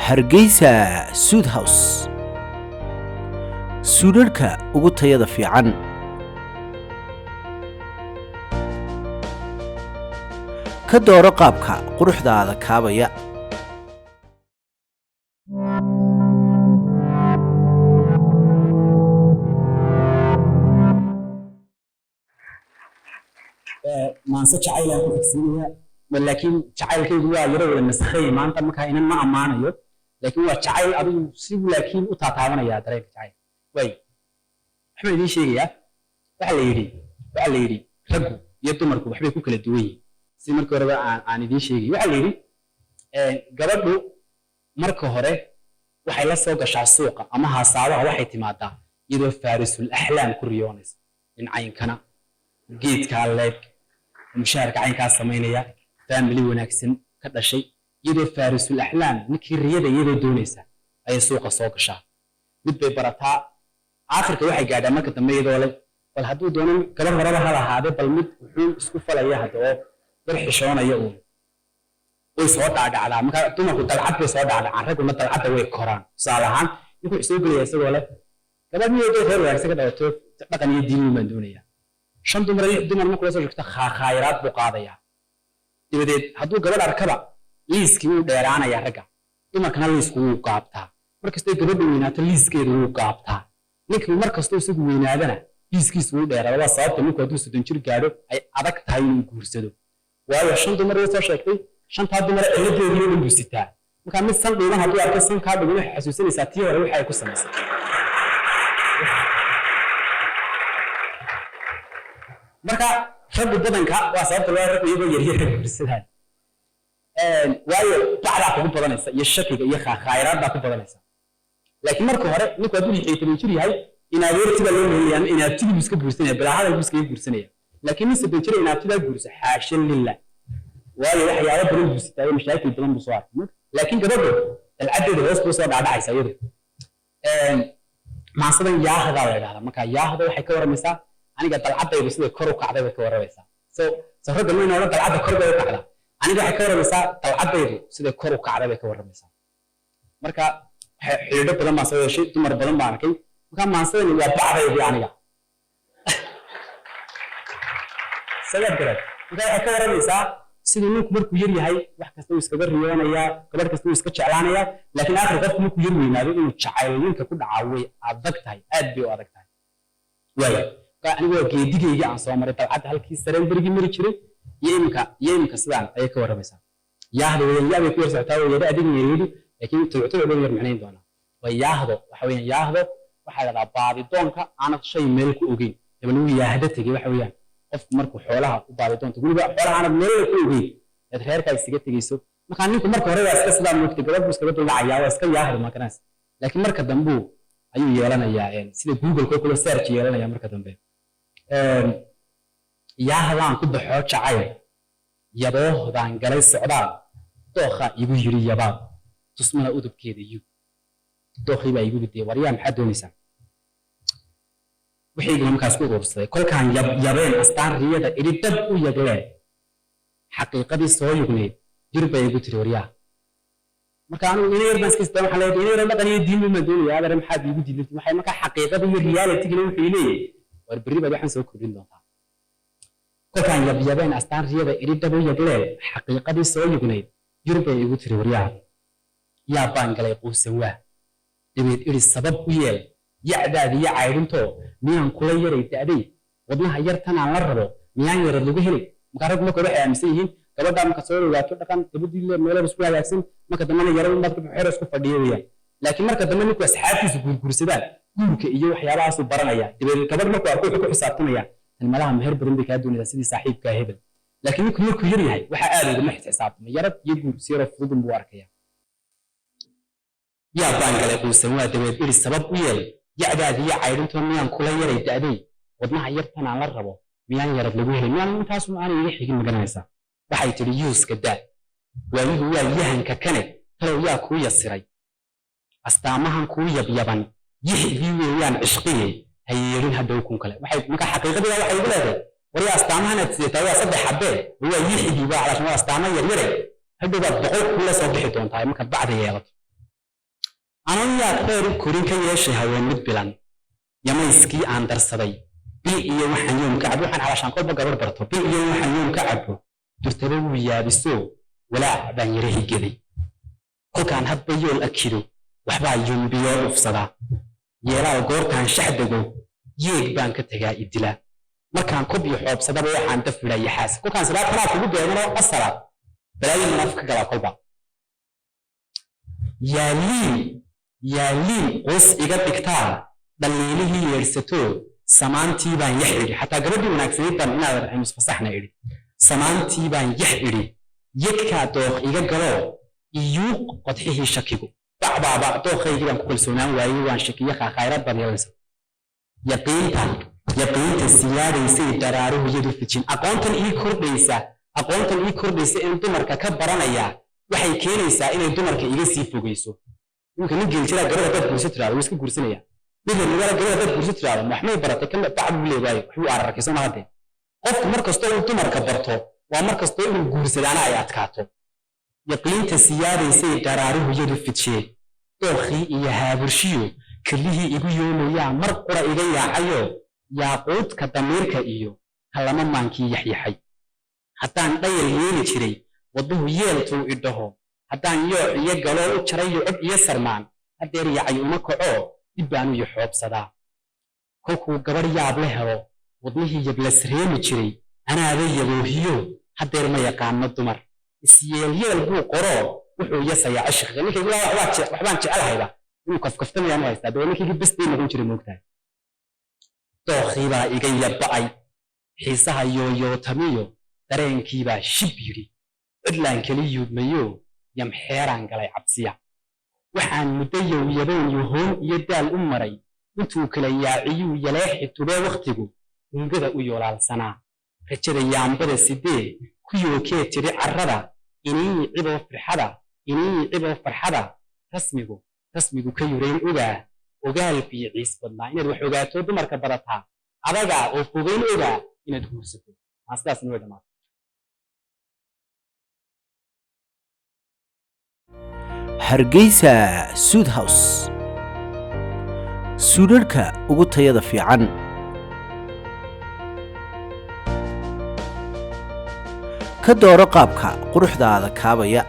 Hargeysa Suud House, suudharhka ugu tayada fiican. Ka dooro qaabka quruxdaada kaabaya. Maanse jacayl aan ku xigsiinaya, laakiin jacaylkaygu waa yaro wada nasakhay maanta. Markaa inan ma ammaanayo, laakiin waa jacayl adigu sibu laakiin u taataabanaya dareenka jacayl. Waay, waxbaan idiin sheegayaa. Waxaa la yidhi raggu iyo dumarku waxbay ku kala duwan yihiin. Si markii horeba aan idiin sheegay, waxaa la yidhi gabadhu marka hore waxay la soo gashaa suuqa ama haasaabaha, waxay timaadaa iyadoo faarisul axlaam ku riyoonaysa, nin caynkana, geedkaa leeg, mushaharka caynkaa samaynaya, family wanaagsan ka dhashay. Iyadoo faarisul axlaam ninkii riyada iyadoo doonaysa ayay suuqa soo gashaa. Mid bay barataa, aakhirka waxay gaadhaa marka dambe iyadoo leh, bal hadduu doono gabar horeba ha lahaadee, bal mid wuxuu isku falaya hadda oo yar xishoonaya uun. Way soo dhaadhacdaa. Marka dumarku dalcad bay soo dhaadhacaan, ragguna dalcadda way koraan. Tusaale ahaan, ninku wuxuu soo gelaya isagoo leh, gabadh miyay reer wanaagsan ka dhalato, dhaqan iyo diin baan doonayaa. Shan dumar, lix dumar markuu la soo sheegto, khayraad buu qaadayaa. Dabadeed hadduu gabadh arkaba, liiskii wuu dheeraanayaa. Ragga, dumarkana liisku wuu gaabtaa. Markastay gabadhu weynaato, liiskeedu wuu gaabtaa. Ninkii markastoo isagu weynaadana, liiskiisu wuu dheeraada. Waa sababta ninku hadduu 30 jir gaadho ay adag tahay inuu guursado, waayo shan dumar way soo sheegtay, shantaa dumar ciladoodii oo dhan buu sitaa. Markaa mid san dhuuban hadduu arko, sankaa dhuuban waxay xasuusanaysaa tii hore waxa ay ku samaysay. Marka raggu badanka, waa sababta loo raggu iyagoo yaryar guursadaan, waayo bacdaa kugu badanaysa iyo shakiga iyo khayraad baa ku badanaysa. Laakiin marka hore ninku hadduu 16 jir yahay, inadeerti baa loo meelaya ama inaabtidii buu iska guursanaya, bilaa hadal buu iskaga guursanaya. Laakiin nin 30 jir inaabtidaa guursa, xaasha lillah, waayo waxyaabo badan buu sitaayo, mashaakil badan buu soo arkay. Laakiin gabadhu dalcadeeda hoos buu soo dhaadhacaysa iyadu. Maansadan yaahdaa la idhahdaa. Marka yaahda waxay ka warramaysaa aniga dalcaddaydu siday kor u kacday bay ka warramaysaa. So ragga mayna odhan dalcadda kor bay u kacdaa. Aniga waxay ka warramaysaa dalcaddaydu siday kor u kacday bay ka warramaysaa. Marka xidhiidho badan baan soo yeeshay, dumar badan baan arkay. Marka maansadani waa bacdaydii aniga sagaad garad. Marka waxay ka warramaysaa siduu ninku markuu yar yahay wax kasta uu iskaga riyoonayaa, gabadh kasta uu iska jeclaanayaa, laakiin aakhir qofku markuu yar weynaado inuu jacayl ninka ku dhacaa way adag tahay, aad bay u adag tahay. Waaya, marka anigu waa geedigaygii aan soo maray, dalcadda halkii sareen berigii mari jiray iyo iminka sidaan ayay ka warramaysaa. Yaahda weeyaan, yaa bay ku yar socotaa, waa yara adiga yaryadu, laakiin tubuc baan yar macnayn doonaa. Waa yaahdo, waxa weeyaan yaahdo waxaa la dhahdaa baadidoonka aanad shay meel ku ogeyn. Hebel wuu yaahda tegey. Waxa weeyaan qofku markuu xoolaha u baadidoonta, weliba xoolaha aanad meel ku ogeyn eed reerkaa isaga tegeyso. Markaa ninku marka hore waa iska sidaa moogtay, gabadh buu iskaga duldhacayaa, waa iska yaahdo magaranays. Laakiin marka dambuu ayuu yeelanayaa sida Google oo kale search yeelanaya marka dambe. Yaahdaan ku baxoo jacayl, yaboohdaan galay socdaal, dookhaa igu yiri yabaab, tusmada udubkeeda yug. Dookhii baa igu gudiyay, waryaa maxaad doonaysaa? Wixiiguna markaas ku urursaday kolkaan yabeen astaan riyada idhi dab u yagleen, xaqiiqadii soo yugnayd jir bay igu tiri waryaa. Marka anigu ina yar baan iska sitaa, waxaan leeyahay ina yar dhaqan iyo diin baan doonayaa, adeer maxaad iigu diidantay? Waxay marka xaqiiqadii iyo realitygina wuxuu leeyahay, war berri baad waxaan soo kordhin doontaa. Kolkaan yabyabeen astaan riyada idhi dab u yagleen, xaqiiqadii soo yugnayd jir bay igu tiri waryaa. Yaa baan galay quusan, waa dabeed idhi sabab u yeel yacdaadi iyo caydhintoo, miyaan kula yaray da'day wadnaha yartan aan la rabo, miyaan yarad lagu helay? Marka raggu marka waxay aaminsan yihiin gabadha marka soo dhawaato dhaqan gabadhii le meelo isku hagaagsan, marka dambena yaro inbaad ka xero isku fadhiyo weeyaan. Laakiin marka dambe ninku asxaabtiisa guurguursadaan, guurka iyo waxyaabahaasuu baranaya. Dabeed gabadh markuu arko wuxuu ku xisaabtamaya, tan malaha meher badan bay kaa doonaysaa sidii saaxiibkaa hebel. Laakiin ninku markuu yar yahay waxaa aad uguma xisaabtama, yarad iyo guur si yaroo fududun buu arkaya. Yaa baan galay quusan, waa dabeed idhi sabab u yeel yacdaadi iyo caydhintoo, miyaan kula yaray da'day wadnaha yartan aan la rabo, miyaan yarad lagu helay, miyaan intaasun aanay iga xigin maganaysaa? Waxay tidhi yuuska daa, waayihu waa yahanka kane, talow yaa kuu yasiray astaamahan kuu yabyaban, yixdii weeyaan cishqiye, ha yeelin hadhow kun kale. Waxay marka xaqiiqadii waxay igu leedahay, waryaa astaamahan aad sidataa waa saddex xabee, waa yixdii, waa calaashan, waa astaamo yaryare, hadhow baad 100 kun la soo bixi doontaa markaad bacda yeelato. Anan yaad dheer u korin ka yeeshay haween mid bilan. Yamayskii aan darsaday bil iyo waxaan yoom ka cabo, waxaan calaashaan kolba gabar barto, bil iyo waxaan yoom ka cabo, durtaba wuu yaabiso, walaac baan yara higaday. Kolkaan hadba yool akido, waxbaa yumbiyoo dhufsadaa. Yeelaal goortaan shaxdego, yeeg baan ka tagaa idila. Markaan kob iyo xoobsadaba, waxaan dafidhaa yaxaas. Kolkaan sidaa tanaa kugu beeganoo asala balaayo munaaf ka galaa kolba. Yaaliin yaaliin quus iga dhigtaa, dhaliilihii yeedhsatoo, samaantii baan yax idhi. Xataa gabadhii wanaagsanayd baan inaad aynu isfasaxna idhi. Samaantii baan yax idhi, yedkaa dooq iga galoo, iyuuq qodxihii shakigu bacbaaba. Dooqaygii baan ku kalsoonaan waayey, waan shakiye, khaakhaayrad baad yeelanaysa. Yaqiinta, yaqiinta siyaadaysay daraaruhu yadu fijin. Aqoontan ii kordhaysa, aqoontan ii kordhaysa in dumarka ka baranaya, waxay keenaysaa inay dumarka iga sii fogeyso. Iminka nin geeljiraa gabadh haddaad guurso tiraado, wuu iska guursanaya. Mid reer magaala gabadh haddaad guurso tiraado, maxmay baratay kan bac buu leeyahay, waxbuu ararkay soo ma haddee. Qofku mar kastoo uu dumarka barto, waa mar kastoo inuu guursadaana ay adkaato. Yaqiinta siyaadaysay daraaruhu yadu fidshee, dookhii iyo haaburshiyo kelihii igu yoomayaa mar qura iga yaacayo, yaaquudka damiirka iyo kalama maankii yaxyaxay. Haddaan dhayal yeeli jiray, wadduhu yeeltuu idhaho. Haddaan yooc iyo galoo u jarayo cod iyo sarmaan, haddeer yacay uma kaco, dib baanu yaxoobsadaa. Kolkuu gabadh yaab la helo, wadnihii yablasreemi jiray anaaba yaboohiyo, haddeer ma yaqaano dumar. Isyeelyeel buu qoroo, wuxuu yasayaa cishqiga. Ninkaygu waxbaan jecelahayba inuu kafkaftamayaan u haystaa, dee ninkaygii bestay noqon jiray, moogtahay. Dookhiibaa iga yaba'ay, xiisaha yooyootamiyo dareenkiibaa shib yidhi, cidlaan keli yuudmayo, yamxeeraan galay cabsiya. Waxaan muddo yowyaboon yohoon iyo daal u maray, intuu kala yaaciyuu yaleexi tubee, wakhtigu hungada u yoolaalsanaa. Rajada yaambada sidee ku yookee tiri carrada, inii ciboo farxada, inii ciboo farxada. Rasmigu, rasmigu ka yurayn ogaa, ogaalku iyo ciis badnaa. Inaad wax ogaato, dumarka barataa adagaa oo fogeyn ogaa inaad guursato. Maa sidaasna way dhamaatay. Hargeysa Suud House, suudharka ugu tayada fiican. Ka dooro qaabka quruxdaada kaabaya.